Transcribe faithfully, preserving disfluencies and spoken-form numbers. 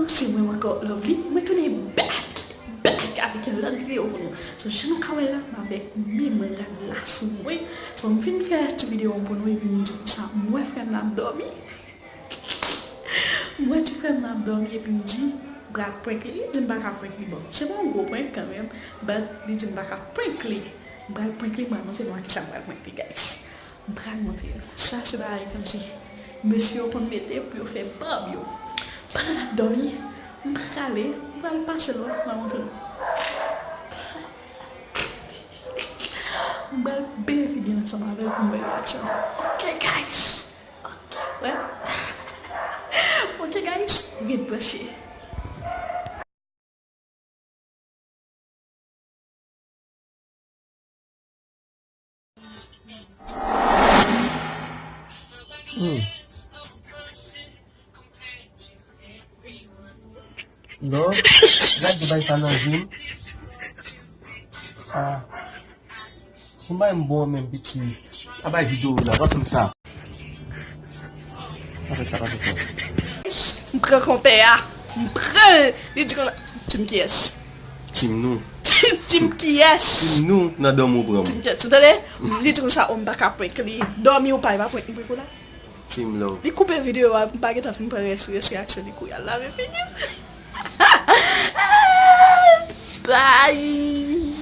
Se mwen ankò, Lovely. Mwen tounen back, back avèk yon lòt videyo pou nou. So, jan nou ka wè la, m avèk menm rad la sou mwen. So, m fin fè ti videyo an pou nou epi m di konsa, m wè frè m nan ap dòmi. M wè ti frè m nan ap dòmi epi m di, m pral prank li. Li di m pa ka prank li, bon. Se pa yon gwo prank kanmenm, but li di m pa ka prank li. M pral prank li, m pral montre nou a kisa m pral prank li, guys. M pral montre nou. Sa se bagay kòmsi mesye yo konn mete pou yo fè bab yo. Pandan n ap dòmi, m prale, m pral pase lòt, m pral montre nou. M pral byen figi l ansanm avè l pou m wè reyaksyon l. Ok, guys. Ok, well. Ok, guys. Ret branche. Hmm. Non, gade bay sa nan je m. Ah. Son bay m bon menm piti. Pa bay videyo la, pa fè m sa. Pa fè sa, pa fè sa. M pran konpè a. M pran. Li di konsa, team kiyès? Team nou. Team kiyès? Team nou nan dòmi w pran m. Team kiyès? Ou tande? Li di konsa, oh, m pa ka prank li. Dòmi ou pa, e pa prank m prank ou la. Team love. Li koupe videyo a, m pa gentan fin pran rès, rès reyaksyon li kounye a, l lave figi l. Bye!